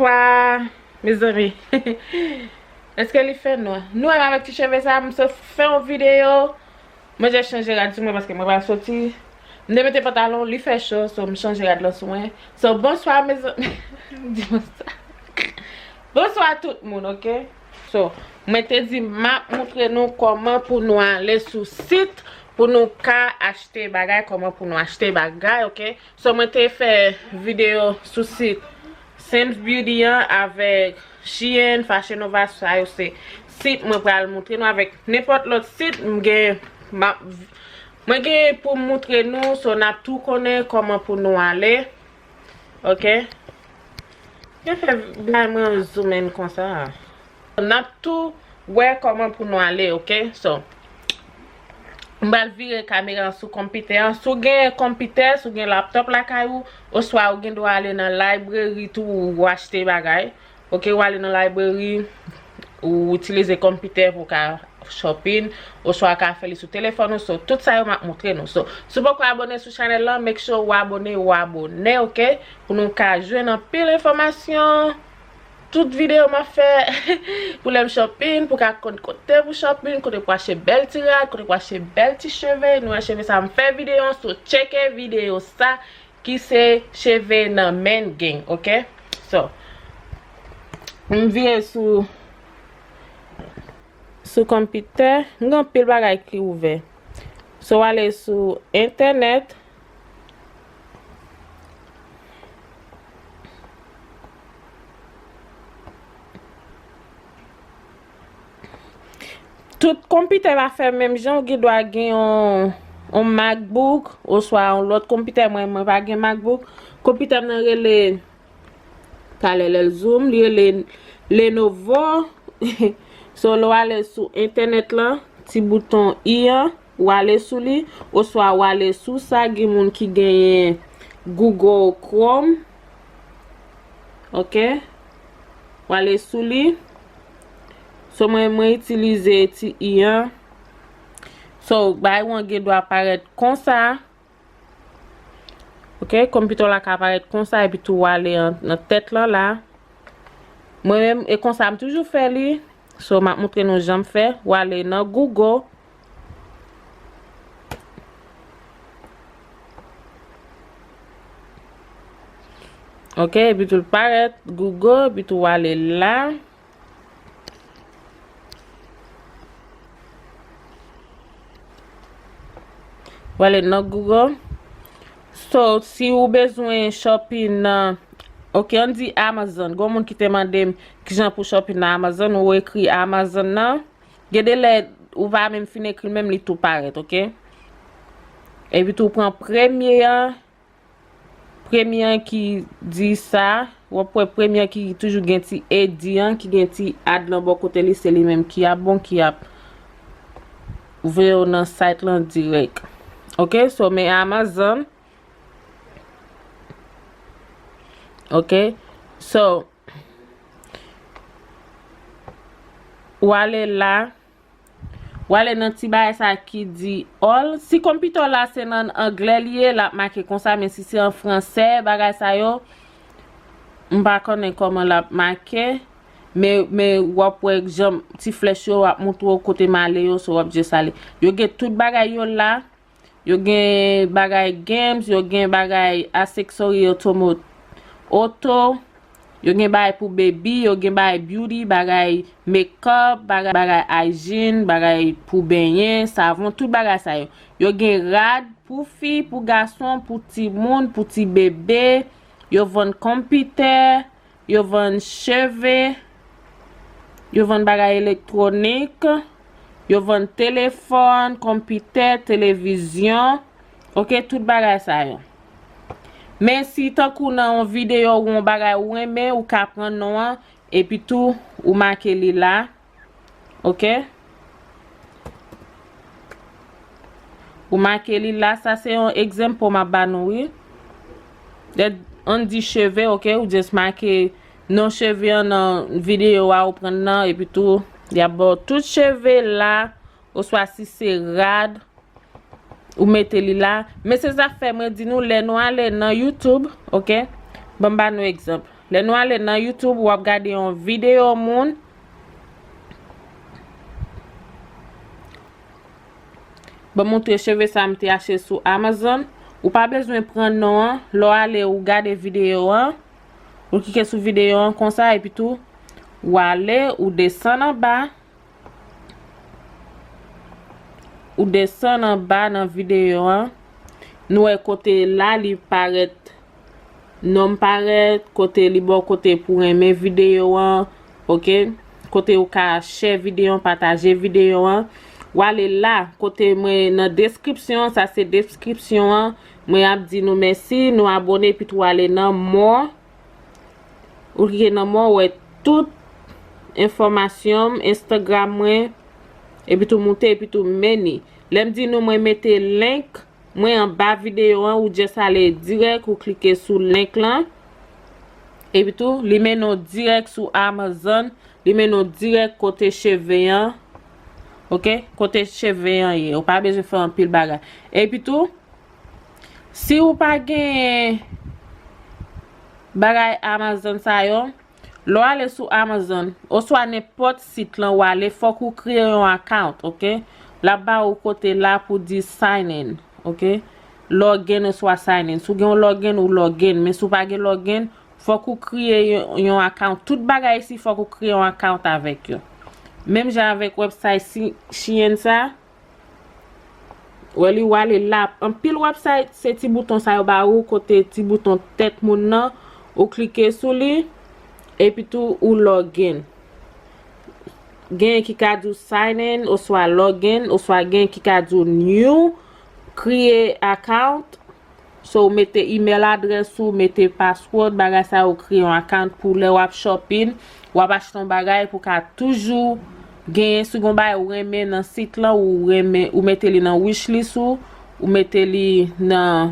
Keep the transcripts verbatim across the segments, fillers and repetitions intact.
Bonswa, mezanmi. Èske li fè nwa? Nou wè m avèk ti cheve sa, m sot fè yon videyo. Mwen jis chanje rad sou mwen paske mwen pral soti. M te mete pantalon, li fè cho, so m chanje rad lan sou mwen. So, bonswa, mezanmi. Di bonswa. Bonswa tout moun, ok? So, mwen te di m ap montre nou kòman pou nou ale sou sit pou nou ka achte bagay, kòman pou nou achte bagay, ok? So, mwen te fè videyo sou sit Sam's Beauty an avèk Shein, Fashion Nova, sa yo se sit mwen pral montre nou avèk nenpòt lòt sit m gen, m ap, mwen gen pou m montre nou, so n ap tou konnen kòman pou nou ale. Ok? Gen fè bay mwen zoom in konsa. N ap tou wè kòman pou nou ale, ok? So, m pral vire kamera an sou konpitè an. Si w gen konpitè, si w gen laptòp lakay ou, oswa ou gen dwa ale nan library tou ou achte bagay. Ok, ou ale nan library, ou itilize konpitè pou w ka shopping, oswa w ka fè li sou telefòn ou. So, tout sa yo m ap montre nou. So, si w poko abone sou chanèl lan, make sure ou abone, ou abone, ok? Pou nou ka jwenn anpil enfòmasyon. Tout videyo m ap fè pou lè m shopping, pou ka konn kote pou shopping, kote pou achte bèl ti rad, kote pou achte bèl ti cheve. Nou wè cheve sa m fè videyo an, so tcheke videyo sa ki se cheve nan men gen, ok? So, m vire sou, sou konpitè, m gen anpil bagay ki ouvè. So, w ale sou entènèt. Tout konpitè pa fè menm jan, ou gen dwa gen yon, yon MacBook, oswa yon lòt konpitè. Mwen, mwen pa gen MacBook. Konpitè m nan rele Talè lè l zoom, li rele Lenovo. So, lè w ale sou entènèt lan, ti bouton i an, w ale sou li, oswa w ale sou sa, gen moun ki genyen Google Chrome. Ok? W ale sou li. So, mwen, mwen itilize ti i an. So, bagay ou an gen dwa parèt konsa. Ok, konpitè w la ka parèt konsa, epi tou w ale an, nan tèt lan la. Mwen menm, e konsa m toujou fè li. So, m ap montre nou jan m fè. W ale nan Google. Ok, epi tou l parèt, Google, epi tou w ale la. W ale nan Google. So, si ou bezwen shopping nan, ok, ann di Amazon. Gon moun ki te mande m kijan pou shopping nan Amazon, ou ekri Amazon nan. Gen de lè, ou pa menm fin ekri l, menm li tou parèt, ok? Epi tou, ou pran premye an, premye an ki di sa, w ap wè premye an ki toujou gen ti edi an, ki gen ti ad lan bò kote li, se li menm ki ap bon, ki ap voye w nan site lan dirèk. Ok, so, men Amazon. Ok, so, w ale la. W ale nan ti bagay sa ki di all. Si konpitè w la se nan anglè li ye, l ap make konsa, men si se an fransè, bagay sa yo, m pa konnen kòman l ap make, men, men w ap wè jan ti flèch yo ap montre w kote m ale yo, so w ap just ale. Yo gen tout bagay yo la. Yo gen bagay games, yo gen bagay aseksori otomo-, oto, yo gen bagay pou baby, yo gen bagay beauty, bagay makeup, bagay, bagay hygiene, bagay pou benyen, savon, tout bagay sa yo. Yo gen rad pou fi, pou gason, pou timoun, pou ti bebe, yo vann konpitè, yo vann cheve, yo vann bagay elektwonik, yo vann telefòn, konpitè, televizyon, ok, tout bagay sa yo. Men si tankou nan yon videyo ou yon bagay ou renmen, ou ka pran non an, epi tou ou make li la. Ok? Ou make li la, sa se yon egzanp pou m ap ba nou, wi. Lè ann di cheve, ok, ou just make non cheve an nan videyo a ou pran nan, epi tou, y ap ba w tout cheve la, oswa si se rad, ou mete li la. Men se zafè mwen di nou, lè nou ale nan YouTube, ok? Ban m ba nou egzanp. Lè nou ale nan YouTube, w ap gade yon videyo moun. Ban m montre cheve sa m te achte sou Amazon. Ou pa bezwen pran non an. Lè w ale, ou gade videyo an. Ou klike sou videyo an konsa, epi tou, ou ale, ou desann anba. Ou desann anba nan videyo an. Nou wè kote la, li parèt, non m parèt, kote li ba w kote pou renmen videyo an, oke? Kote ou ka share videyo an, pataje videyo an. W ale la, kote mwen nan deskripsyon an, sa se deskripsyon an. Mwen ap di nou mèsi, nou abone, epi tou ale nan more. Ou klike nan more, ou wè tout enfòmasyon m, Instagram mwen, epi tou moute, epi tou many. Lè m di nou mwen mete link mwen anba videyo an, ou just ale dirèk, ou klike sou link lan, epi tou li mennen w dirèk sou Amazon, li mennen w dirèk kote cheve an, oke? Kote cheve an ye, ou pa bezwen fè anpil bagay. Epi tou, si ou pa gen bagay Amazon sa yo, lè w ale sou Amazon, oswa nenpòt sit lan w ale, fòk ou kreye yon account, oke? L ap ba ou kote la pou di sign in, oke? Login oswa sign in. Si w gen yon login, ou login. Men si w pa gen login, fòk ou kreye yon, yon account. Tout bagay isi, fòk ou kreye yon account avèk yo. Menm jan avèk website si, Shein sa, wè li, w ale la. Anpil website, se ti bouton sa yo ba ou, kote ti bouton tèt moun nan, ou klike sou li, epi tou ou login. Genyen ki ka di w sign in, oswa login, oswa genyen ki ka di w new, kreye account. So, ou mete email adrès ou, mete password, bagay sa yo, kreye yon account pou lè w ap shopping, w ap achte yon bagay pou ka toujou genyen. Si w gen yon bagay ou renmen nan sit lan, ou renmen, ou mete li nan wishlist ou, ou mete li nan,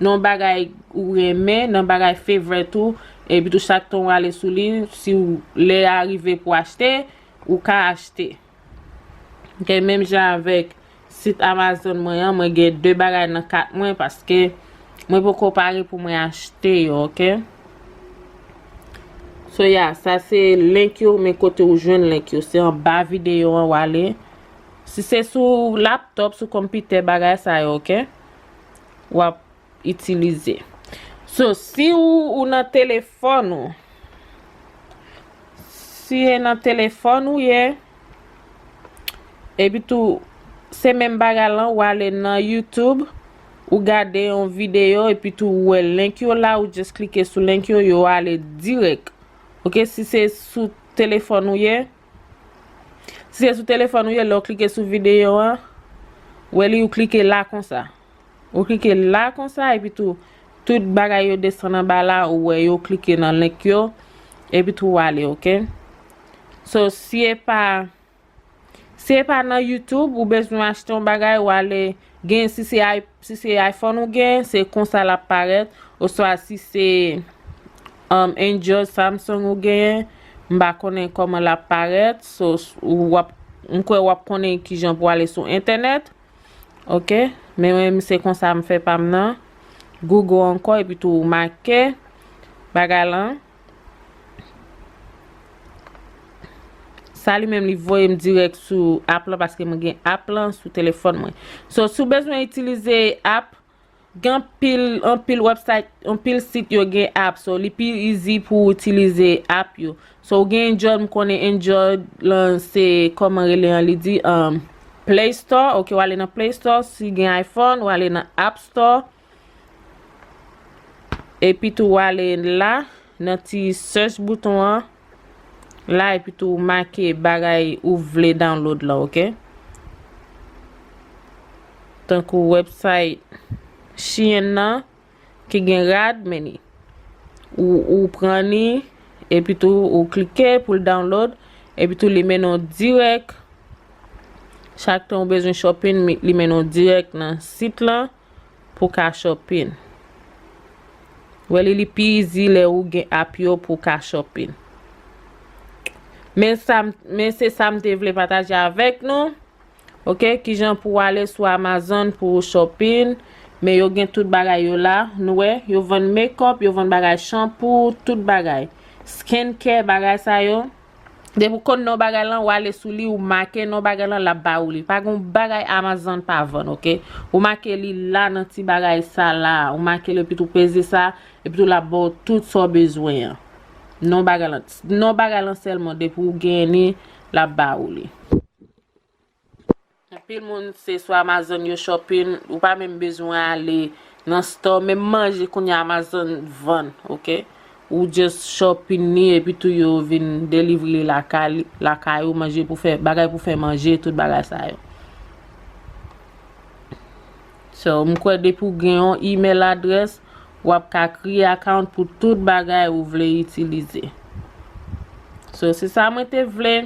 nan bagay ou renmen, nan bagay favorite ou, epi tou chak tan w ale sou li, si w, lè a rive pou achte, ou ka achte. Ok, menm jan avèk sit Amazon mwen an, mwen gen de bagay nan kat mwen paske mwen poko pare pou mwen achte yo, ok? So, yeah, sa se link yo, men kote ou jwenn link yo, se anba videyo an w ale. Si se sou laptop, sou konpitè, bagay sa yo, ok? W ap itilize. So, si ou, ou nan telefòn ou, si e nan telefòn ou ye, epi tou, se menm bagay lan, ou ale nan YouTube, ou gade yon videyo, epi tou, ou wè link yo la, ou just klike sou link yo, yo ale dirèk. Ok, si se sou telefòn ou ye, si se sou telefòn ou ye, lè w klike sou videyo an, wè li, ou klike la konsa. Ou klike la konsa, epi tou, tout bagay yo desann anba la, ou wè yo, klike nan link yo, epi tou, ou ale, ok? So, si e pa, si e pa nan YouTube, ou bezwen achte yon bagay, ou ale, gen, si se i-, si se iPhone ou gen, se konsa l ap parèt, oswa si se, um, Android, Samsung ou genyen, m pa konnen kòman l ap parèt, so, ou w ap, m kwè w ap konnen kijan pou ale sou entènèt. Ok, men mwen, se konsa m fè pa m nan. Google ankò, epi tou ou make bagay lan. Sa li menm, li voye m dirèk sou app lan, paske mwen gen app lan sou telefòn mwen. So, si w bezwen itilize app, gen anpil, anpil website, anpil sit yo gen app. So, li pi easy pou w itilize app yo. So, ou gen Android, m konnen Android lan se, kòman rele an, li di, um, Play Store. Ok, w ale nan Play Store. Si gen iPhone, w ale nan App Store. Epi tou, w ale la, nan ti search bouton an. La, epi tou, w make bagay ou vle download la, ok? Tankou website Shein nan, ki gen rad, men li. Ou, ou pran li, epi tou ou klike pou l download, epi tou li mennen w dirèk. Chak tan ou bezwen shopping, mi-, li mennen w dirèk nan sit lan pou ka shopping. Wè li, li pi easy lè ou gen app yo pou ka shopping. Men sa m, men se sa m te vle pataje avèk nou. Ok, kijan pou w ale sou Amazon pou w shopping, Men yo gen tout bagay yo la, nou wè, yo vann makeup, yo vann bagay shampoo, tout bagay. Skincare, bagay sa yo. Depi w konn non bagay lan, w ale sou li, ou make non bagay lan, l ap ba ou li. Pa gen bagay Amazon pa vann, oke? Ou make li la nan ti bagay sa la, ou make l epi tou peze sa, epi tou l ap ba w tout sa w bezwen an. Non bagay lan, non bagay lan sèlman, depi w genyen li, l ap ba ou li. Anpil moun se sou Amazon yo shopping, ou pa menm bezwen ale nan store, menm manje kounye a Amazon vann, oke? Ou just shopping li epi tou yo vin delivre li lakay, lakay ou, manje pou fè, bagay pou fè manje, tout bagay sa yo. So, m kwè depi w gen yon email adrès, w ap ka kreye account pou tout bagay ou vle itilize. So, se sa mwen te vle.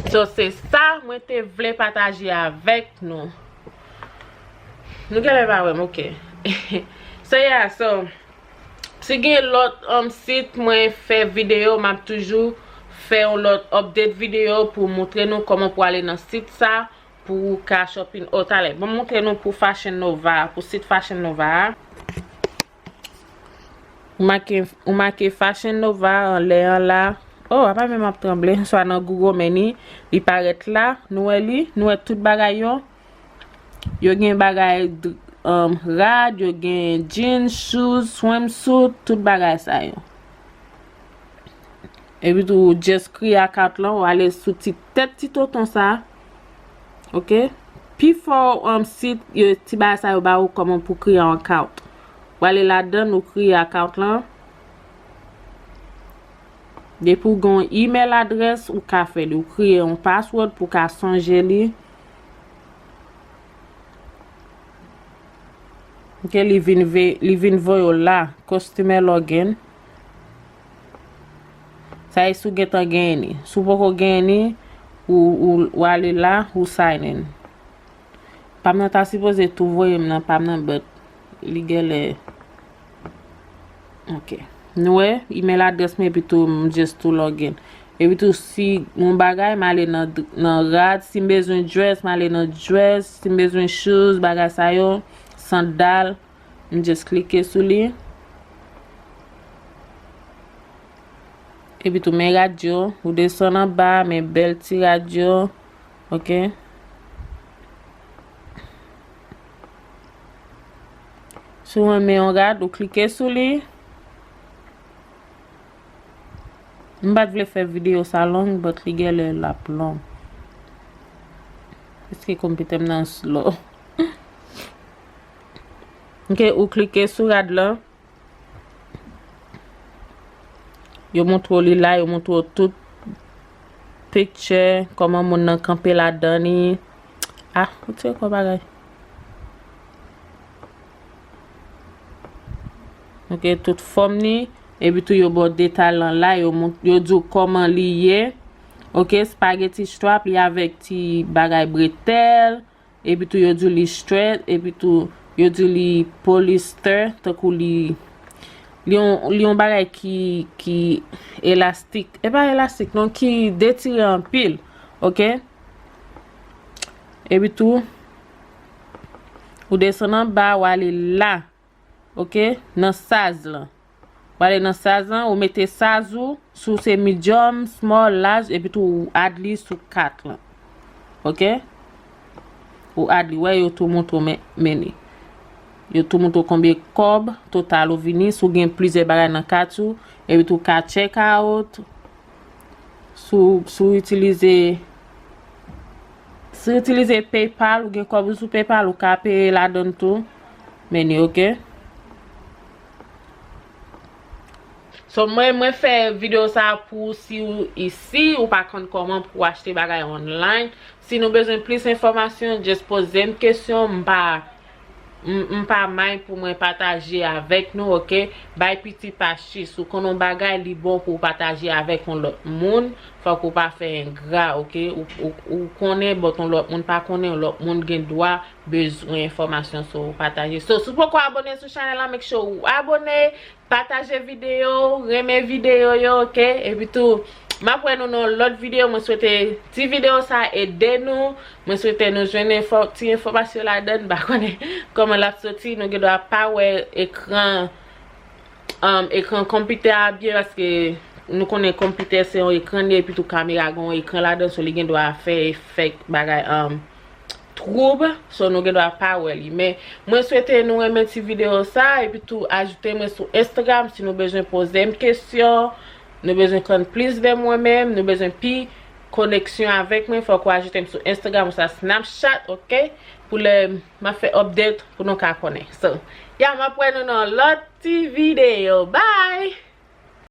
So, se sa mwen te vle pataje avèk nou. Nou genlè pa wè m, oke. So, yeah, so, si gen lòt, um, sit mwen fè videyo, m ap toujou fè yon lòt update videyo pou montre nou kòman pou ale nan sit sa, pou ka shopping. Oh, talè, ban m montre nou pou Fashion Nova, pou sit Fashion Nova a. Ou make, ou make Fashion Nova anlè an la. Oh, apa men m ap tranble. Swa nan Google, men ni, li parèt la. Nou wè li, nou wè tout bagay yo. Yo gen bagay, um, rad, yo gen jeans, shoes, swimsuit, tout bagay sa yo. Epi tou, ou just kreye account lan, ou ale sou ti tèt ti tonton sa. Oke? Pi fò, um, sit, yo, ti bagay sa yo ba ou kòman pou kreye yon account. Ou ale ladan, ou kreye account lan. Depi w gen yon email adrès, ou ka fè li. Ou kreye yon password pou w ka sonje li. Oke, li vin ve-, li vin voye w la, customer login. Sa e si w gentan genyen li. Si w poko genyen li, ou, ou, ou ale la, ou sign in. Pa m nan ta sipoze tou voye m nan pa m nan, but li genlè. Ok. Nou wè, email adrès mwen, epi tou m just tou login. Epi tou, si yon bagay, m ale nan, nan rad. Si m bezwen dress, m ale nan dress. Si m bezwen shoes, bagay sa yo, sandal, m just klike sou li. Epi tou, men rad yo, ou desann anba, men bèl ti rad yo. Ok. Si w renmen yon rad, ou klike sou li. M pa t vle fè videyo sa long, but li genlè l ap long. Paske konpitè m nan slow. Ok, ou klike sou rad lan. Yo montre w li la, yo montre w tout picture, kòman moun nan kanpe ladan li. Ah, ou tire kò bagay. Ok, tout fòm li. Epi tou yo ba w detay lan la, yo mont-, yo di w kòman li ye. Ok, spaghetti strap, li avèk ti bagay bretèl. Epi tou yo di w li straight, epi tou yo di w li polyester, tankou li, li yon, li yon bagay ki, ki elastik. E pa elastik non, ki detire anpil, ok? Epi tou, ou desann anba, ou ale la. Ok, nan size lan. W ale nan size lan, ou mete size ou, si w se medium, small, large, epi tou ou add li sou kat lan. Ok? Ou add li, wè, yo tou montre w men, men li. Yo tou montre w konbyen kòb total ou vini, si w gen plizyè bagay nan kat ou, epi tou w ka check out. Si w, si w itilize, si w itilize PayPal, ou gen kòb ou sou PayPal, ou ka peye ladan l tou. Men li, ok? So, mwen, mwen fè videyo sa a pou si w isi, ou pa konn kòman pou w achte bagay online. Si nou bezwen plis enfòmasyon, just poze m kesyon, m pa, m, m pa may pou mwen pataje avèk nou, ok? Bay piti pa chis. Ou konn yon bagay, li bon pou w pataje avèk yon lòt moun. Fòk ou pa fè engra, ok? Ou, ou, ou konnen, but yon lòt moun pa konnen, yon lòt moun gen dwa bezwen enfòmasyon, so pataje. So, si w poko abone sou chanèl la, make sure ou abone, pataje videyo, renmen videyo yo, ok? Epi tou, M ap wè nou nan lòt videyo. Mwen swete ti videyo sa ede nou. Mwen swete nou jwenn enfò, ti enfòmasyon ladan. M pa konnen kòman l ap soti. Nou gen dwa pa wè ekran, um, ekran konpitè a byen, paske nou konnen konpitè se yon ekran li ye, epi tou kamera gen yon ekran ladan, so li gen dwa fè efèk bagay, um, twoub, so nou gen dwa pa wè li. Men mwen swete nou renmen ti videyo sa, epi tou ajoute mwen sou Instagram si nou bezwen poze m kesyon, nou bezwen konn plis de mwen menm, nou bezwen pi koneksyon avèk mwen, fòk ou ajoute m sou Instagram ou sa Snapchat, oke? Pou lè m ap fè update pou nou ka konnen. So, ya, m ap wè nou nan lòt ti videyo. Bye!